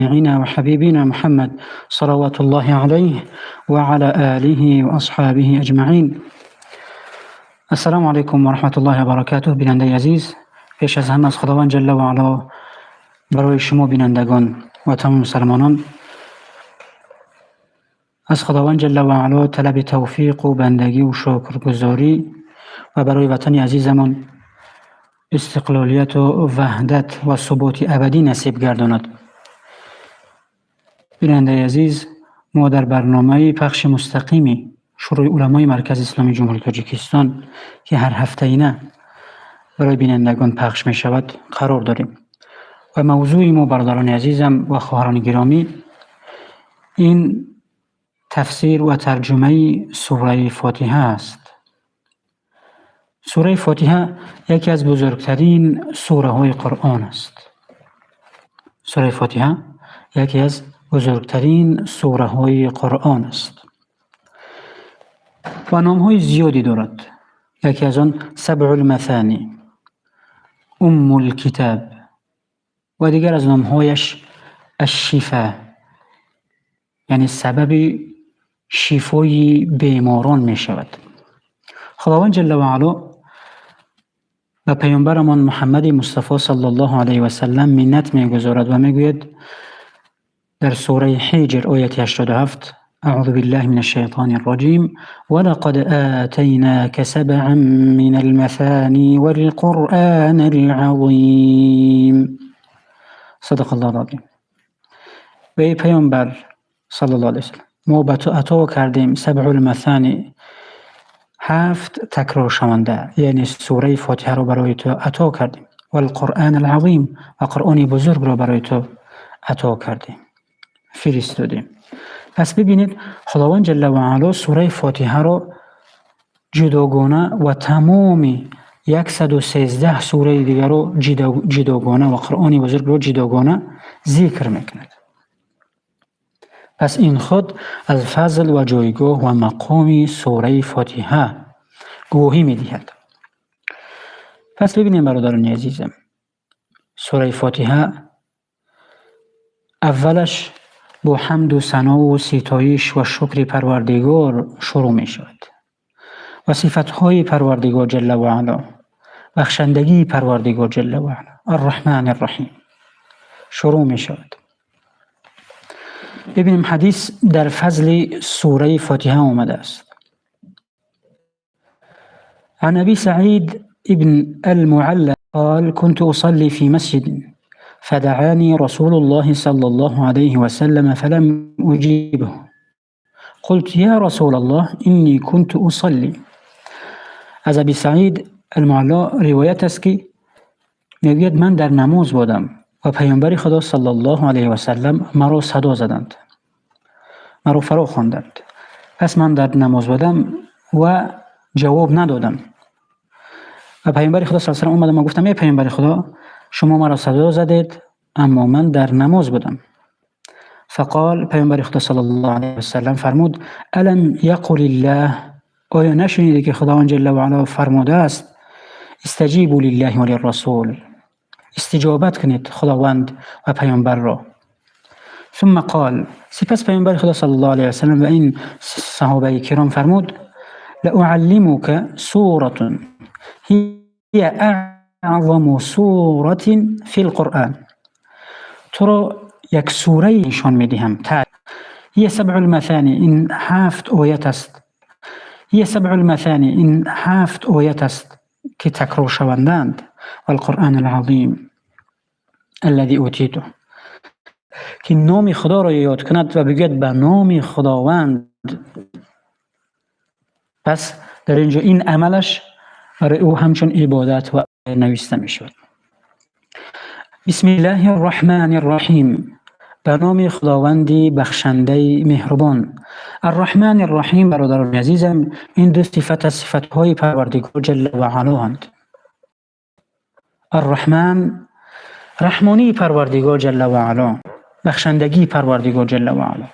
شفيعنا وحبيبنا محمد صلوات الله عليه وعلى آله وأصحابه أجمعين. السلام علیکم و رحمت الله و برکاته. بیننده عزیز، پیش از همه از خداوند جل و علا برای شما بینندگان و تمام مسلمانان از خداوند جل و علا طلب توفیق و بندگی و شکرگزاری و برای وطن عزیزمان استقلالیت و وحدت و ثبات ابدی نصیب گرداند. بیننده عزیز، ما در برنامه پخش مستقیمی شورای علمای مرکز اسلامی جمهوری تاجیکستان که هر هفته اینه برای بینندگان پخش می شود قرار داریم و موضوع ما، برادران عزیزم و خواهران گرامی، این تفسیر و ترجمه سوره فاتحه است. سوره فاتحه یکی از بزرگترین سوره های قرآن است. سوره فاتحه یکی از بزرگترین سوره های قرآن است و نام های زیادی دارد. یکی از آن سبع المثانی، ام الکتاب و دیگر از نامهایش الشفا، یعنی سبب شفای بیماران می شود. خداوند جل و علا به پیامبرمان محمد مصطفی صلی الله علیه و سلم منت میگذارد و میگوید در سوره حجر آیه 87: اعوذ بالله من الشیطان الرجیم، ولقد آتیناک سبعا من المثانی والقرآن العظیم. صدق الله العظیم. و ای پیامبر صلی الله علیه وسلم، ما به تو عطا کردیم سبع المثانی، هفت تکرار شونده، یعنی سوره فاتحه رو برای تو عطا کردیم، و القرآن العظیم، و قرآن بزرگ رو برای تو عطا کردیم، فرستادیم. پس ببینید، خداوند جل و علا سوره فاتحه رو جداگانه و تمام 113 سوره دیگر رو جداگانه و قرآن بزرگ رو جداگانه ذکر میکند. پس این خود از فضل و جایگاه و مقام سوره فاتحه گواهی میدهد. پس ببینیم برادران عزیزم، سوره فاتحه اولش با حمد و ثنا و ستایش و شکر پروردگار شروع می شود و صفتهای پروردگار جل و علا، بخشندگی پروردگار جل و علا، الرحمن الرحیم شروع می شود. ببینیم، حدیث در فضل سوره فاتحه آمده است. عن أبي سعيد ابن المعلى قال: كنت أصلي في مسجد فدعاني رسول الله صلى الله عليه وسلم فلم أجيبه، قلت: يا رسول الله، إني كنت أصلي. از ابی سعید المعلا روایت است که میگوید من در نماز بودم و پیامبر خدا صلی الله علیه و سلم مرا صدا زدند، مرا فرا خواندند. پس من در نماز بودم و جواب ندادم و پیامبر خدا صلی الله علیه و اومدم و گفتم: ای پیامبر خدا، شما مرا صدا زدید اما من در نماز بودم. فقال، پیامبر خدا صلی الله علیه و سلم فرمود: الم یقل الله، آیا نشنیدی که خداوند جل و علا فرموده است: استجیبوا لله و للرسول، استجابت کنید خداوند و پیامبر را؟ ثم قال، سپس پیامبر خدا صلی الله علیه و سلم و این صحابه کرام فرمود: لأعلمك سورة هي اعظم سورة في القرآن، تو را یک سوره نشان میدهم، هي سبع المثاني، این هفت آیت است، هي سبع المثاني، این هفت آیت است که تکرار شوندند، والقرآن العظیم الذي اوتیته، که نام خدا را یاد کند و بگوید به نام خداوند. پس در اینجا این عملش برای او همچون عبادت و نوشته می شود. بسم الله الرحمن الرحیم، به نام خداوندی بخشنده مهربان. الرحمن الرحیم، برادران عزیزم، این دو صفت از صفتهای پروردگار جل و علا اند. الرحمن، رحمانی پروردگار جل و علا، بخشندگی پروردگار جل و علا.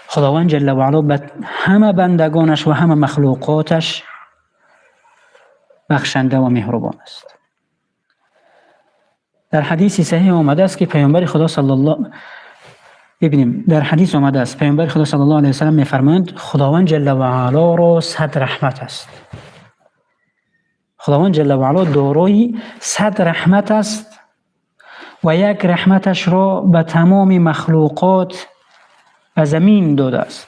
خداوند جل و علا به همه بندگانش و همه مخلوقاتش بخشنده و مهربان است. در در حدیث صحیح آمده است که پیامبر خدا صلی الله، ببینیم، در حدیث آمده است پیامبر خدا صلی الله علیه و سلم میفرمایند خداوند جل و علا را 100 رحمت است. خداوند جل و علا دارای 100 رحمت است و یک رحمتش را به تمام مخلوقات و زمین داده است.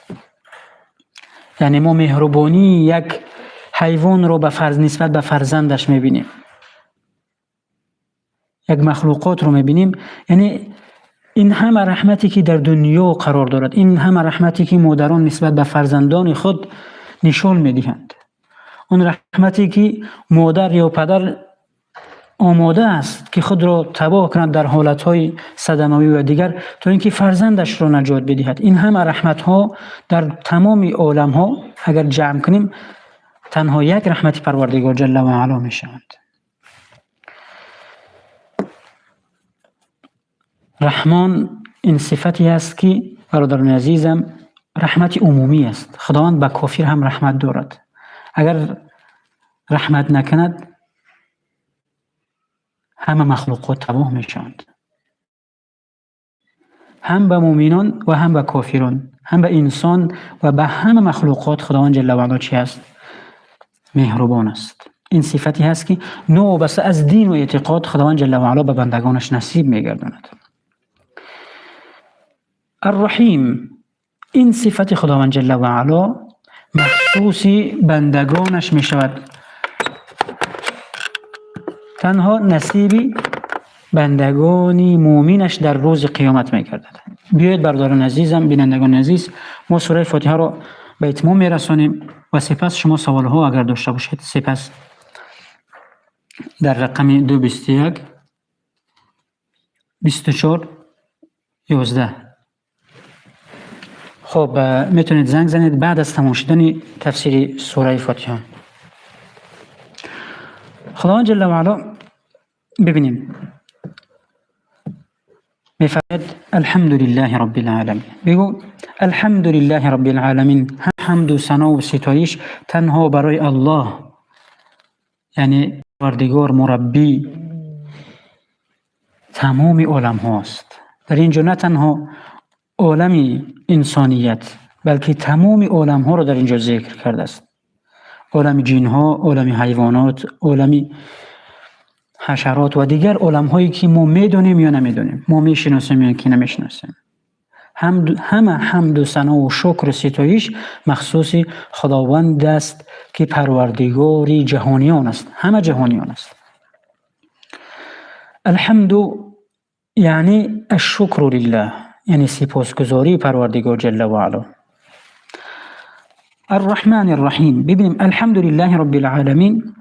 یعنی ما مهربانی یک حیوان را به فرض نسبت به فرزندش میبینیم، یک مخلوقات رو میبینیم. یعنی این همه رحمتی که در دنیا قرار دارد، این همه رحمتی که مادران نسبت به فرزندان خود نشان میدهند، اون رحمتی که مادر یا پدر آماده است که خود را تباه کند در حالتهای صدموی و دیگر تا اینکه فرزندش را نجات بدهد، این همه رحمت ها در تمام عالم ها اگر جمع کنیم تنها یک رحمت پروردگار جل و علا می شوند. رحمان این صفتی است که برادران عزیزم رحمت عمومی است. خداوند به کافر هم رحمت دارد. اگر رحمت نکند همه مخلوقات تباه میشوند، هم به مؤمنان و هم به کافران، هم به انسان و به همه مخلوقات خداوند جل و علا چی است؟ مهربان است. این صفتی هست که نوبسته از دین و اعتقاد خداوند جل و علا به بندگانش نصیب میگرداند. الرحیم، این صفت خداوند جل و علا مخصوص بندگانش می شود، تنها نصیب بندگان مؤمنش در روز قیامت می گردد. بیایید برادران عزیزم، بینندگان عزیز، ما سوره فاتحه را به اتمام می رسانیم و سپس شما سوال ها اگر داشته باشید سپس در رقم 221 24 11 خب میتونید زنگ زنید بعد از تمام شدن تفسیر سوره فاتحه. خداوند جل و علا ببینیم میفرماید الحمد لله رب العالمین. بگو الحمد لله رب العالمین، حمد و ثنا و ستایش تنها برای الله، یعنی پروردگار مربی تمام عالم هاست. در اینجا نه تنها عالم انسانیت بلکه تمام عالم ها را در اینجا ذکر کرده است. عالم جن ها، عالم حیوانات، عالم حشرات و دیگر عالم هایی که ما میدونیم یا نمیدونیم، ما میشناسیم یا که نمیشناسیم. همه حمد و ثنا و شکر و ستایش مخصوص خداوند است که پروردگار جهانیان است، همه جهانیان است. الحمد یعنی الشکر لله، یعنی سپاسگزاری پروردگار جل و علا. الرحمن الرحیم، ببینیم الحمد لله رب العالمین،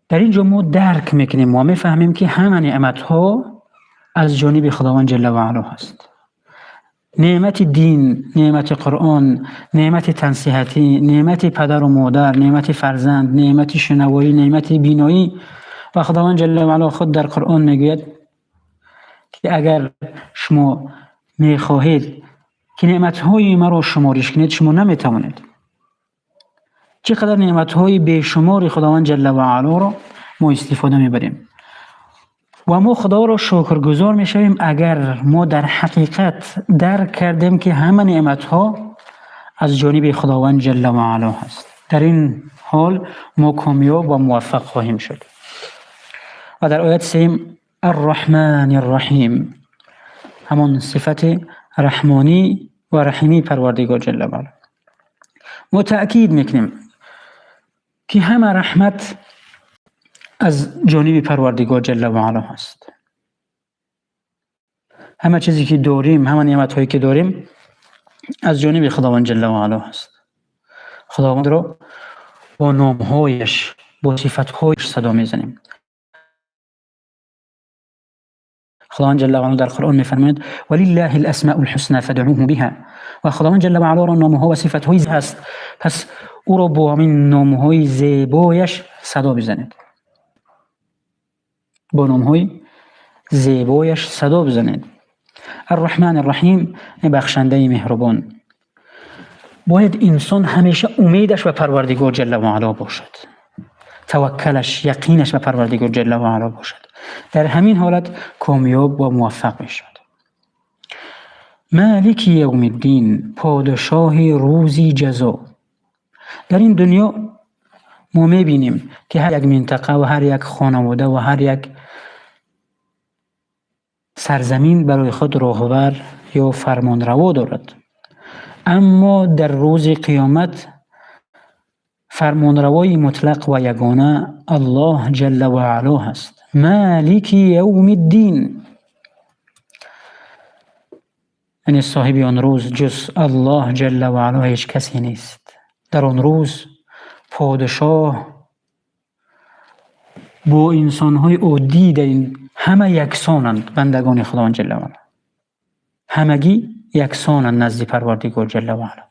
در اینجا ما درک میکنیم و میفهمیم که همه نعمت ها از جانب خداوند جل و علا هست. نعمت دین، نعمت قرآن، نعمت تنصیحتی، نعمت پدر و مادر، نعمت فرزند، نعمت شنوایی، نعمت بینایی. و خداوند جل و علا خود در قرآن میگوید که اگر شما میخواهید که نعمت‌های مرا شمارش کنید شما نمیتوانید. چقدر نعمت‌های بیشمار خداوند جل و علا را ما استفاده میبریم و ما خدا را شکرگزار میشویم اگر ما در حقیقت درک کردیم که همه نعمت‌ها از جانب خداوند جل و علا هست. در این حال ما کامیاب و موفق خواهیم شد. و در آیت 3 الرحمن الرحیم، همان صفت رحمانی و رحیمی پروردگار جل و علا. ما تأکید میکنیم که همه رحمت از جانب پروردگار جل و علا هست. همه چیزی که داریم، همه نعمت هایی که داریم از جانب خداوند جل و علا هست. خداوند را با نامهایش، با صفتهایش صدا میزنیم. خداوند جل و علا در قرآن میفرماید ولله الاسماء الحسنى فادعوه بها. و خداوند جل و علا را نامها و صفتهایی هست، پس او را با همین نامهای زیبایش صدا بزنید. با نامهای زیبایش صدا بزنید. الرحمن الرحیم، بخشنده مهربان. باید انسان همیشه امیدش به پروردگار جل و علا باشد، توکلش، یقینش به پروردگار جل و علا باشد. در همین حالت کامیاب و موفق می شود. مالک یوم الدین، پادشاه روزی جزا. در این دنیا ما می بینیم که هر یک منطقه و هر یک خانواده و هر یک سرزمین برای خود راهبر یا فرمانروا دارد، اما در روز قیامت فرمانروای مطلق و یگانه الله جل و علا هست. مالک یوم الدین، یعنی صاحب آن روز جز الله جل و علا هیچ کسی نیست. در آن روز پادشاه با انسانهای عادی در این همه یکسانند، بندگان خداوند جل و علا همگی یکسانند نزد پروردگار جل و علا.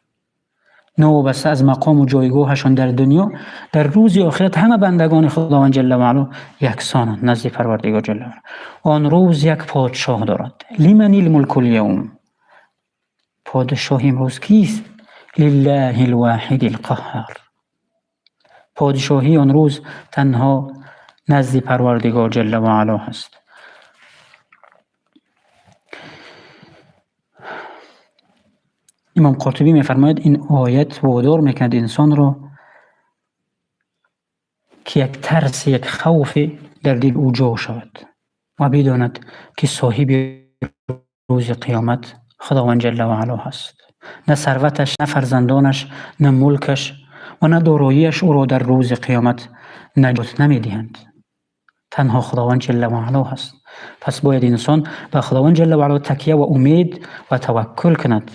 نوبسته از مقام و جایگاهشان در دنیا، در روز آخرت همه بندگان خداوند جل و علا یکسانند نزد پروردگار جل و علا. آن روز یک پادشاه دارد. لمن الملک الیوم، پادشاه امروز کیست؟ لله الواحد القهار. پادشاهی آن روز تنها نزد پروردگار جل و علا هست. امام قرطبی می‌فرماید این آیت وادار میکند انسان را که یک ترس، یک خوف در دل او جا شود و بداند که صاحب روز قیامت خداوند جل و علا هست. نه ثروتش، نه فرزندانش، نه ملکش و نه داراییش او را در روز قیامت نجات نمیدهند. تنها خداوند جل و علا هست. پس باید انسان به خداوند جل و علا تکیه و امید و توکل کند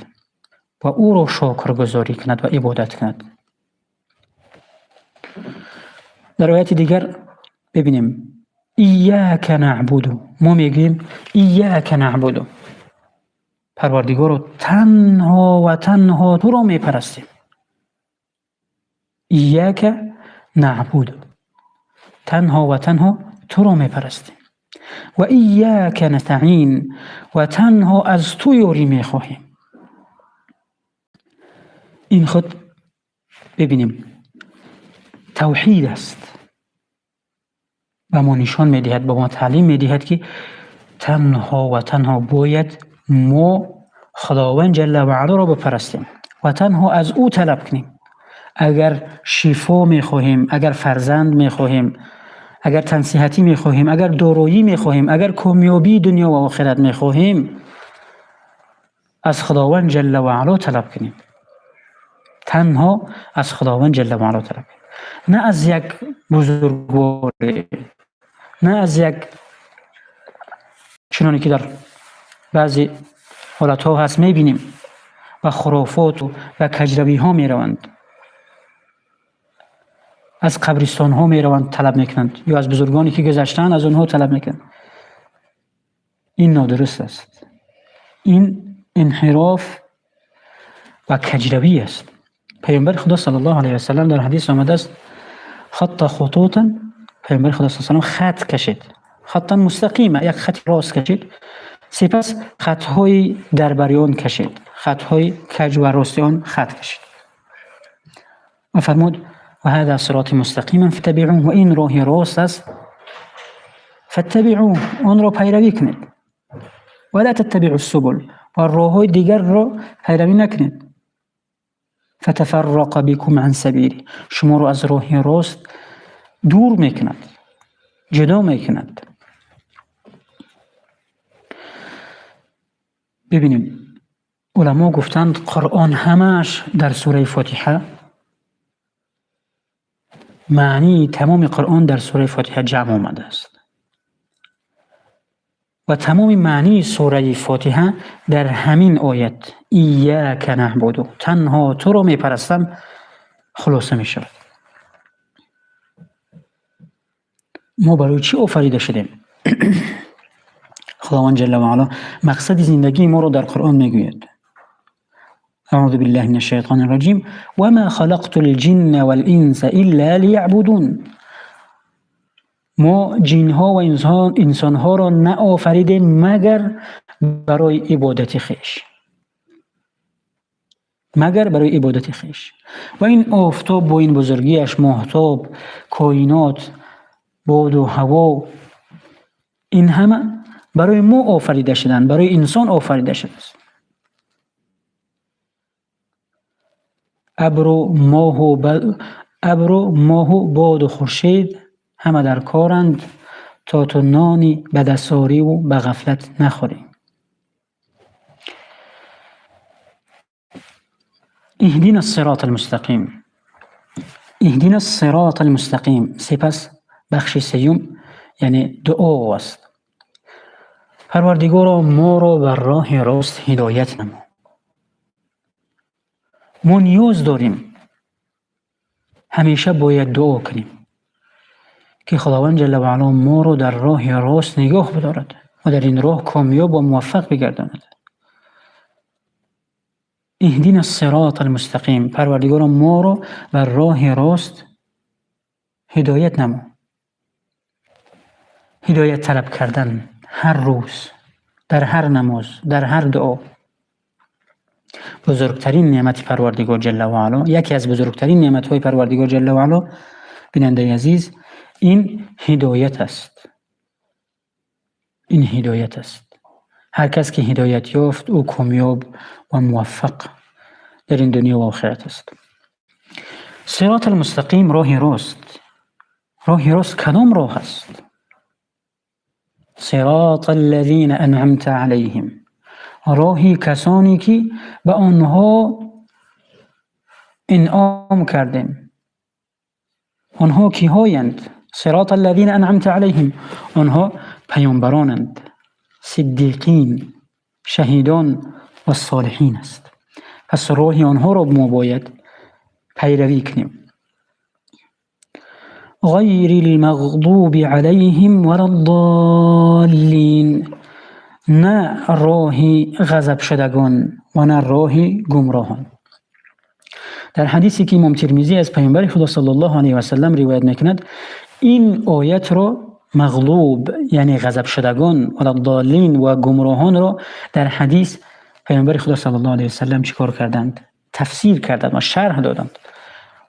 و او را شکرگزاری کند و عبادت کند. در آیت دیگر ببینیم ایاک نعبد، ما میگیم ایاک نعبد، پروردگار رو تنها و تنها تو را میپرستیم. ایاک نعبد، تنها و تنها تو را میپرستیم. و ایاک نستعین، و تنها از تو یاری میخواهیم. این خود ببینیم توحید است و ما نشان میدهد، به ما تعلیم میدهد که تنها و تنها باید ما خداوند جل و علا را بپرستیم و تنها از او طلب کنیم. اگر شفا میخواهیم، اگر فرزند میخواهیم، اگر تنصیحتی میخواهیم، اگر دارایی میخواهیم، اگر کامیابی دنیا و آخرت میخواهیم، از خداوند جل و علا طلب کنیم. تنها از خداوند جل و علا طلب کنیم، نه از یک بزرگوار، نه از یک چنانی که در بعضی حالتها هست میبینیم و خرافات و کجروی ها میروند، از قبرستان ها میروند طلب میکنند، یا از بزرگانی که گذشتند از آنها طلب میکنند. این نادرست است، این انحراف و کجروی است. پیامبر خدا صلی الله علیه و سلم در حدیث آمده است خط خطوطا، پیامبر خدا صلی الله علیه و سلم خط کشید، خطا مستقیمه، یک خط راست کشید، سپس خطهای دربریان کشید، خطهای کج و راست آن خط کشید و فرمود و هذا صراط مستقیما فاتبعوه، و این راه راست است، فاتبعوه، آن را پیروی کنید، ولا تتبعوا السبل، و راههای دیگر را پیروی نکنید، فتفرق بكم عن سبیله، شما را از راه راست دور میکند، جدا میکند. ببینیم علما گفتند قرآن همش در سوره فاتحه، معنی تمام قرآن در سوره فاتحه جمع آمده است و تمام معنی سوره فاتحه در همین آیت ایاک نعبد، تنها تو را میپرستم، خلاصه می شود. ما برای چی آفریده شدیم؟ خداوند جل و علا مقصد زندگی ما را در قرآن میگوید. اعوذ بالله من الشیطان الرجیم وما خلقت الجن والانس الا لیعبدون. ما جنها و انسانها را نآفریدیم مگر برای عبادت خویش، مگر برای عبادت خویش. و این آفتاب با این بزرگیش، ماهتاب، کائنات، باد و هوا، این همه برای ما آفریده شدن، برای انسان آفریده شده است. ابر و ماه و باد و خورشید همه در کارند تا تو نانی به دستاری و به غفلت نخوری. اهدنا الصراط المستقیم. اهدنا الصراط المستقیم. سپس بخش سیوم یعنی دعا است. پروردگارا ما را بر راه راست هدایت نما. ما نیاز داریم، همیشه باید دعا کنیم که خداوند جل و علا ما را در راه راست نگاه بدارد و در این راه کامیاب و موفق بگرداند. اهدنا الصراط المستقیم. پروردگارا ما را بر راه راست هدایت نما. هدایت طلب کردن هر روز، در هر نماز، در هر دعا، بزرگترین نعمت پروردگار جل و علا، یکی از بزرگترین نعمت‌های پروردگار جل و علا بیننده عزیز، این هدایت است. این هدایت است. هر کس که هدایت یافت او کامیاب و موفق در این دنیا و آخرت است. صراط المستقیم، راه راست. راه راست کدام راه است؟ صراط الذین انعمت علیهم، راهی کسانی که به آنها انعام کردیم. آنها کیهایند؟ صراط الذین انعمت علیهم، آنها پیامبرانند، صدیقین، شهیدان و صالحین است. پس راه آنها را ما باید پیروی کنیم. غیر المغضوب علیهم ولا الضالین، نه راه غضب شدگان و نه راه گمراهان. در حدیثی که امام ترمذی از پیامبر خدا صلی الله علیه و سلم روایت میکند، این آیت را مغلوب یعنی غضب شدگان و الضالین و گمراهان را در حدیث پیامبر خدا صلی الله علیه و سلم چیکار کردند؟ تفسیر کردند و شرح دادند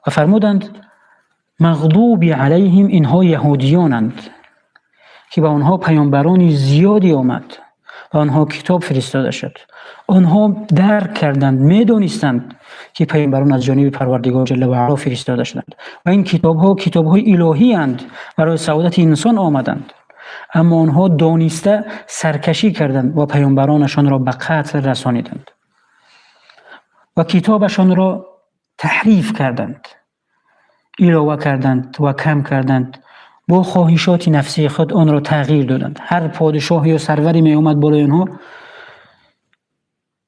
و فرمودند مغضوب علیهم اینها یهودیانند که به آنها پیامبران زیادی آمد و آنها کتاب فرستاده شد. آنها درک کردند، میدانستند که پیامبران از جانب پروردگار جل و علا فرستاده شدند و این کتاب‌ها کتاب‌های الهی اند، برای سعادت انسان آمدند. اما آنها دانسته سرکشی کردند و پیامبرانشان را به قتل رسانیدند و کتابشان را تحریف کردند، علاوه کردند و کم کردند، با خواهشات نفسی خود آن را تغییر دادند. هر پادشاه یا سروری می آمد بالای آنها،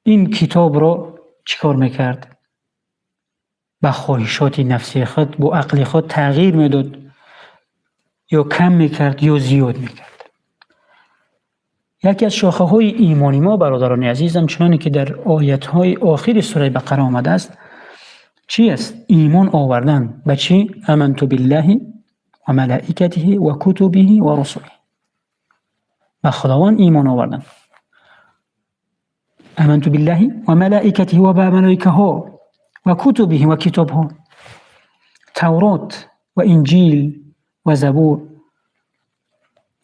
این کتاب را چیکار میکرد؟ به خواهشات نفسی خود با عقل خود تغییر میداد، یا کم میکرد یا زیاد میکرد. یکی از شاخه های ایمانی ما برادران عزیزم، چنانی که در آیت های آخر سوره بقره آمده است، چی است؟ ایمان آوردن به چی؟ آمنت بالله و ملائکته و کتبه و رسله. به خداوند ایمان آوردن. آمنت بالله و ملائکته و به ملائکه ها و کتبه و کتاب ها، تورات و انجیل و زبور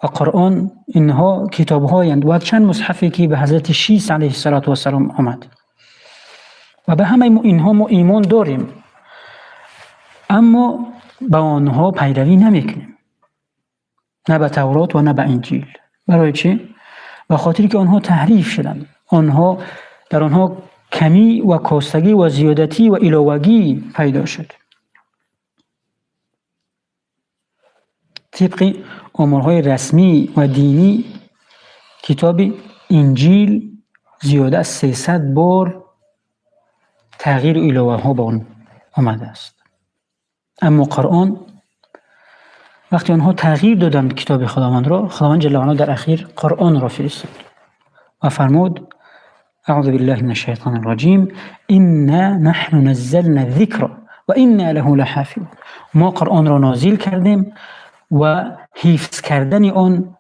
و قرآن، اینها کتاب هایند و چند مصحفی که به حضرت شیس علیه السلام آمد و به همه اینها ما ایمان داریم، اما به آنها پیروی نمیکنیم، نه به تورات و نه به انجیل. برای چی؟ به خاطر که آنها تحریف شدند، آنها در آنها کمی و کاستگی و زیادتی و علاوگی پیدا شد. طبق آمارهای رسمی و دینی، کتاب انجیل زیاده از 300 بار تغییر و علاوه ها به آن آمده است. اما قرآن وقتی آنها تغییر دادند کتاب خداوند را، خداوند جل و علا در اخیر قرآن را فرستاد و فرمود: اعوذ بالله من الشیطان الرجیم، انا نحن نزلنا الذکر و انا له لحافظون. ما قرآن را نازل کردیم و حفظ کردن آن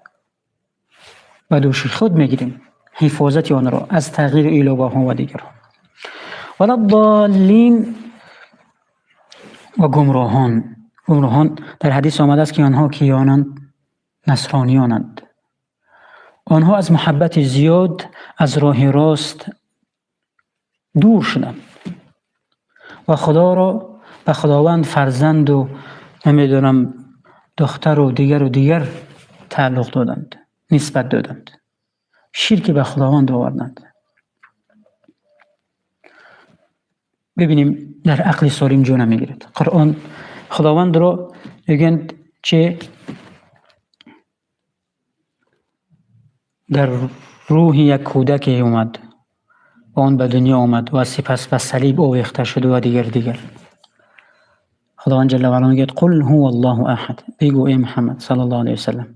به دوش خود میگیریم، حفاظت آن را از تغییر علاوه ها و دیگران. ولا الضالین و گمراهان. گمراهان در حدیث آمده است که آنها کیانند؟ نصرانیانند. Онҳо аз муҳаббати зиёд аз роҳи рост дур шуданд ва Худоро ба Худованд фарзанду намедонам духтару дигару дигар тааллуқ доданд, нисбат доданд, ширки ба Худованд оварданд. Бибинем, дар ақли солим ҷо намегирад. Қуръон Худовандро мегӯянд, че дар рӯҳи як кӯдаке омад ва он ба дунё омад ва сипас ба салиб овехта шуд ва дигар дигар. Худованд ҷалла ва ала мегӯяд: қул ҳува Аллоҳу аҳад. Бигӯ, эй Муҳаммад саллаллоҳу алайҳи васаллам,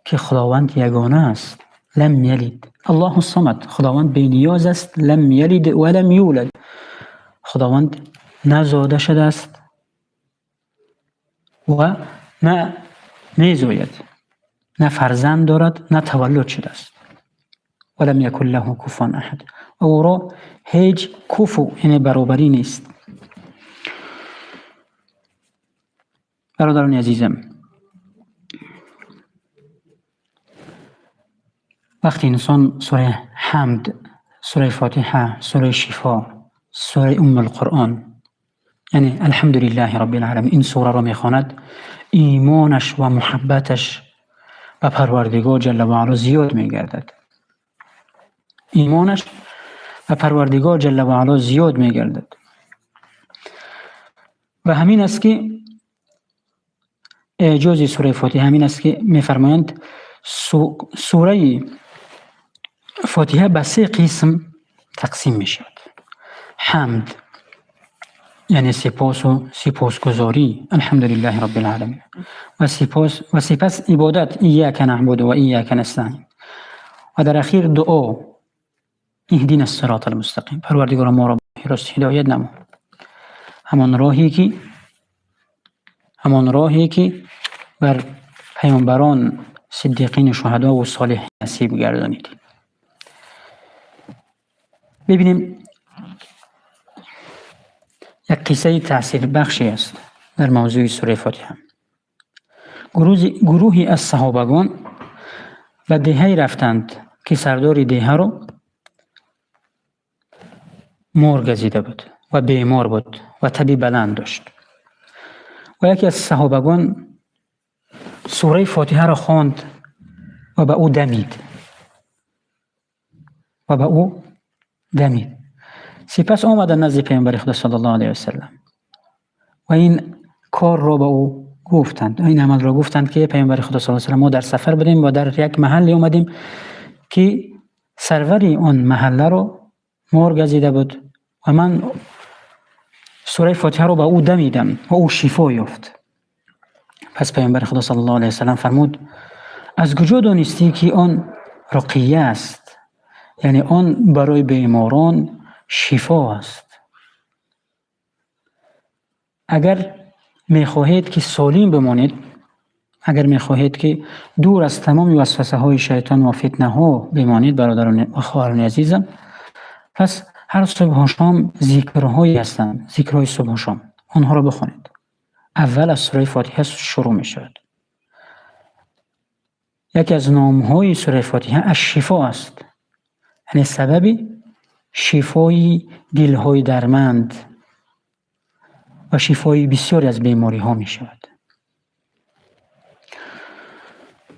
ки Худованд ягона аст. Лам ялид. Аллоҳу самад. Худованд бениёз аст. Лам ялид ва лам юлад. Худованд на зода шудааст ва на мезояд, на фарзанд дорад, на таваллуд шудааст. Ва лам якун лаҳу куфуван аҳад. Ва ӯро ҳеҷ куфу, яъне баробарӣ нест. Бародарони азизам, вақте инсон сураи Ҳамд, сураи Фотиҳа, сураи Шифо, сураи Уммул Қуръон, яъне Алҳамдулиллаҳи Роббил Оламин, ин сураро мехонад, имонаш ва муҳаббаташ ба Парвардигор ҷалла ва ало зиёд мегардад. Имонаш ба Парвардигор ҷалла ва ало зиёд мегардад. Ва ҳамин аст ки эъҷози сураи Фотиҳа ҳамин аст, ки мефармоянд, сураи Фотиҳа ба се қисм тақсим мешавад. Ҳамд, яъне сипосу сипосгузорӣ, Алҳамдулиллаҳи Роббил Оламин, ва сипос ва сипас ибодат, Ияка наъбуду ва ияка настаъин, ва дар ахир дуо, Иҳдина ссиротал мустақим. Парвардигоро, моро ба рост ҳидоят намо, ҳамон роҳе ки бар паёмбарон, сиддиқину шуҳадо ва солиҳин насиб гардонид. Бибинем, як қиссаи таъсирбахше аст дар мавзӯи сураи Фотиҳа. Гурӯҳе аз саҳобагон ба деҳае рафтанд, ки сардори деҳаро мор газида буд ва бемор буд ва таби баланд дошт. Ва яке аз саҳобагон сураи Фотиҳаро хонд ва ба ӯ дамид. Ва ба ӯ дамид. Сипас омаданд назди паёмбари Худо саллаллоҳу алайҳи васаллам ва ин корро ба ӯ гуфтанд, ин амалро гуфтанд, ки паёмбари Худо саллаллоҳу алайҳи васаллам, мо дар сафар будем ва дар як маҳалле омадем, ки сарвари он маҳалларо мор газида буд ва ман сураи Фотиҳаро ба ӯ дамидам ва ӯ шифо ёфт. Пас паёмбари Худо саллаллоҳу алайҳи васаллам фармуд: аз куҷо донистӣ, ки он руқия аст, яъне он барои беморон шифо аст? Агар мехоҳед, ки солим бимонед, агар мехоҳед, ки дур аз тамоми васвасаҳои шайтон ва фитнаҳо бимонед, бародарон ва хоҳарони азизам, пас ҳар субҳу шом зикрҳое ҳастанд, зикрҳои субҳу шом, онҳоро бихонед. Аввал аз сураи Фотиҳа шурӯъ мешавад. Яке аз номҳои сураи Фотиҳа Ашшифо аст, яъне сабаби шифои дилҳои дарманд ва шифои бисёре аз бемориҳо мешавад.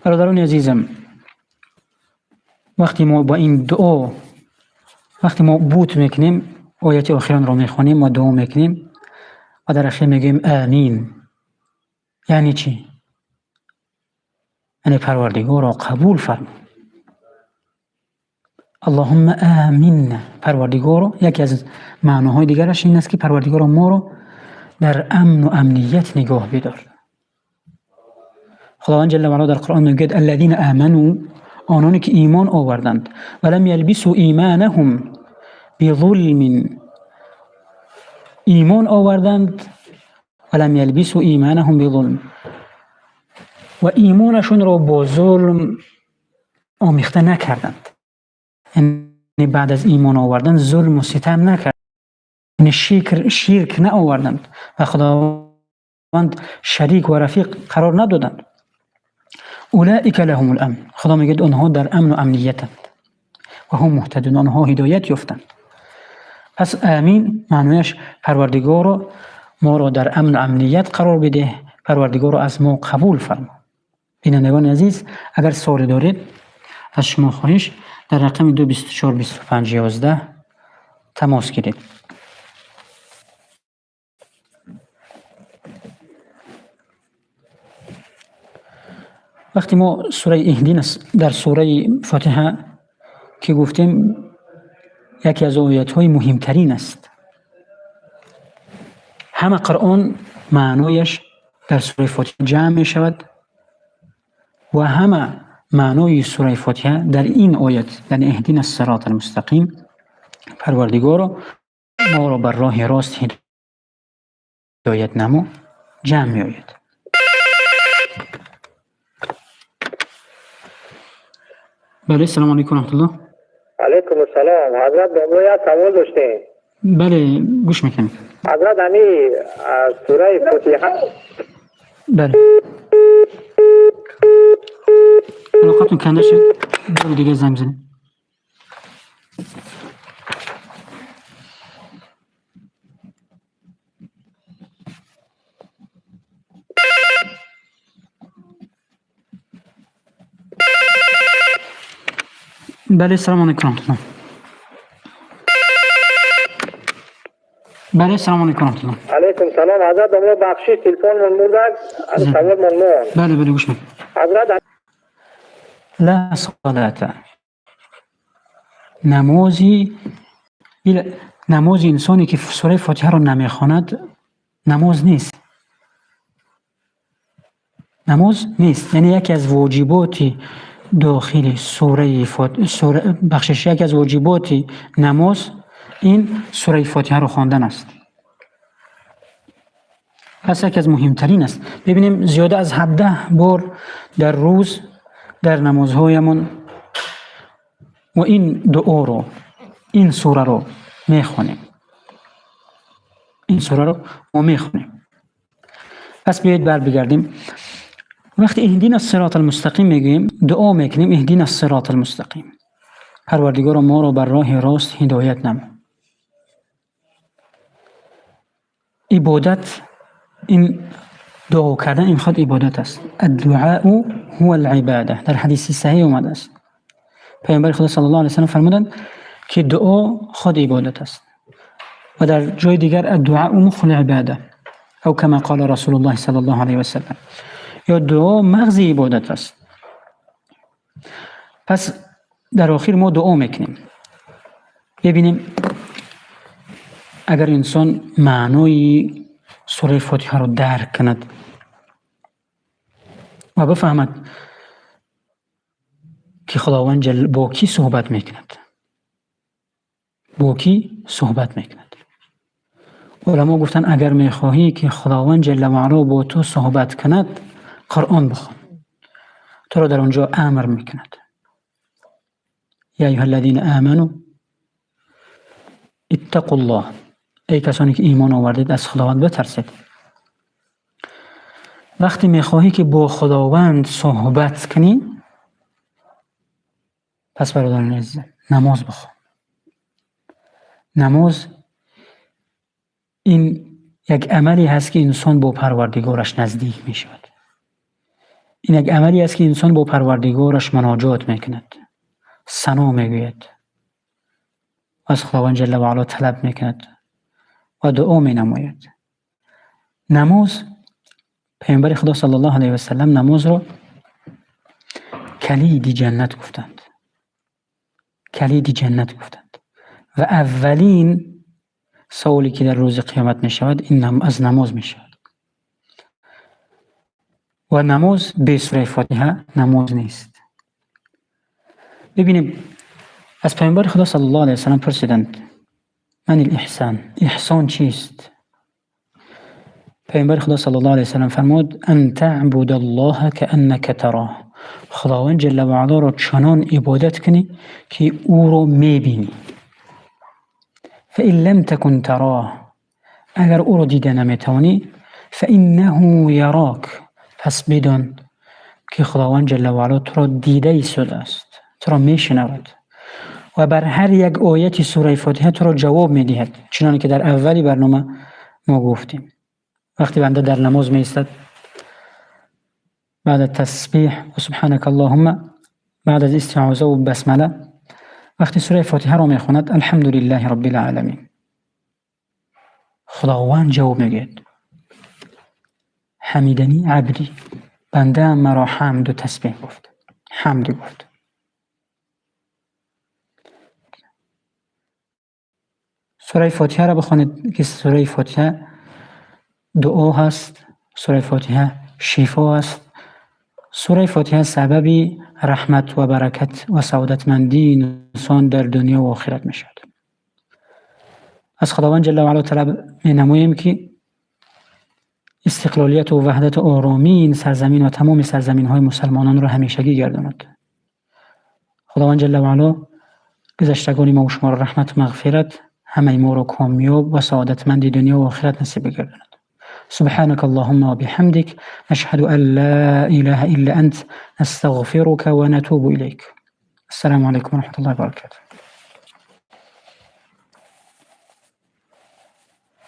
Бародарони азизам, вақте мо ба ин дуо, вақте мо бут мекунем, ояти охиронро мехонем ва дуо мекунем ва дар ахир мегӯем амин. Яъне чӣ? Яъне Парвардигорро қабул фармо. Аллоҳумма аминна. Парвардигоро, яке аз маъноҳои дигараш ин аст, ки Парвардигоро, моро дар амну амният нигоҳ бидор. Худованд ҷалла ва ала дар Қуръон мегӯяд: аллазина аману, ононе ки имон оварданд, ва лам ялбису иманаҳум бизулмин, имон оварданд, ва лам ялбису иманаҳум бизулм, ва имонашонро бо зулм омехта накарданд. Яъне баъд аз имон овардан зулму ситам накарданд, яъне ширк наоварданд ва Худованд шарик ва рафиқ қарор надоданд. أولئك لهم الأمن. خدا میگه آنها در امن و امنیتند و هم مهتدون، آنها هدایت یافتند. پس آمین معنیش پروردگار ما را در امن و امنیت قرار بده، پروردگار از ما قبول فرما. بینندگان عزیز، اگر سوالی دارید از شما خواهش در رقم 2 24 25 11 تماس گیرید. وقتی ما سوره اهدینا در سوره فاتحه که گفتیم یکی از آیات های مهمترین است. همه قرآن معنایش در سوره فاتحه جمع می شود و همه معنای سوره فاتحه در این آیت، یعنی اهدینا الصراط المستقیم، پروردگارا ما را بر راه راست هدایت نما، جمع می آید. بله، سلام علیکم ورحمت الله. علیکم السلام. حضرت بابا یک سوال داشتیم. بله، گوش میکنیم. حضرت امی سوره فاتحه. بله، علاقتون کنده شد، بار دیگه زنگ بزنید. بله، سلام علیکم ورحمت الله. بله، سلام علیکم ورحمت الله. علیکم سلام. حضرت بابا بخشید تلفن من مردک سوال من مون. بله بله، گوش میکنم. حضرت لا صلاة، نمازی نماز انسانی که سوره فاتحه را نمیخواند نماز نیست، نماز نیست. یعنی یکی از واجبات داخل سوره فاتحه، بخشش، یکی از واجبات نماز این سوره فاتحه را خواندن است. پس یکی از مهمترین است. ببینیم زیاده از 17 بار در روز در نمازهایمان و این دعا رو، این سوره رو میخوانیم، این سوره رو ما میخوانیم. پس بیایید بر بگردیم. وقتی اهدینا الصراط المستقیم میگوییم، دعا میکنیم اهدینا الصراط المستقیم، پروردگار ما رو بر راه راست هدایت نما. عبادت، این دعا کردن این خود عبادت است. الدعاء هو العباده، در حدیث صحیح اومده است. پیامبر خدا صلی الله علیه و سلم فرمودند که دعا خود عبادت است. و در جای دیگر الدعاء مخ العباده او کما قال رسول الله صلی الله علیه و سلم، یا دعا مغز عبادت است. پس در آخر ما دعا میکنیم. ببینیم اگر انسان معنای سوره فاتحه رو درک کند و بفهمد که خداوند جل با کی صحبت میکند، با کی صحبت میکند. علما گفتن اگر میخواهی که خداوند جل و علا با تو صحبت کند، قرآن بخوان، تو را در آنجا امر میکند. یا ایها الذین آمنوا اتقوا الله، ای کسانی که ایمان آوردید از خداوند بترسید. وقتی میخواهی که با خداوند صحبت کنی، پس برادران عزیز نماز بخوان. نماز این یک عملی هست که انسان با پروردگارش نزدیک می شود. این یک عملی است که انسان با پروردگارش مناجات میکند، ثنا میگوید، از خداوند جل و علا طلب میکند و دعا می نماید. نماز، پیامبر خدا صلی الله علیه و سلم نماز را کلید جنت گفتند، کلید جنت گفتند. و اولین سوالی که در روز قیامت می شود این از نماز می شود. و نماز به سوره فاتحه نماز نیست. ببینیم از پیامبر خدا صلی الله علیه و سلم پرسیدند من الاحسان، احسان چیست؟ پیامبر خدا صلی الله علیه و سلم فرمود ان تعبد الله كأنك تراه، خداوند جل و علا را چنان عبادت کنی که او را میبینی. فإن لم تكن تراه، اگر او را دیده نمیتوانی، فإنه یراک، پس بدان که خداوند جل و علا تو را دیده ایستاده است، تو را میشنود و بر هر یک آیت سوره فاتحه تو را جواب میدهد، چنانکه که در اولی برنامه ما گفتیم. وقتی بنده در نماز می ایستد، بعد از تسبیح و سبحانك اللهم، بعد از استعاذه و بسمله، وقتی سوره فاتحه را میخواند، الحمد لله رب العالمین، خداوند جواب میگوید حمدنی عبدی، بنده مرا حمد و تسبیح گفت، حمد گفت. سوره فاتحه را بخوانید که سوره فاتحه دعا هست، سوره فاتحه شفا است، سوره فاتحه سبب رحمت و برکت و سعادتمندی انسان در دنیا و آخرت می شود. از خداوند جل و علا طلب می نماییم که استقلالیت و وحدت و آرامی این سرزمین و تمام سرزمین های مسلمانان را همیشگی گرداند. خداوند جل و علا گذشتگان ما و شما را رحمت و مغفرت، همه ما را کامیاب و سعادتمند دنیا و آخرت نصیب بگرداند. سبحانك اللهم وبحمدك، نشهد أن لا إله إلا أنت، نستغفرك ونتوب إليك. السلام عليكم ورحمة الله وبركاته.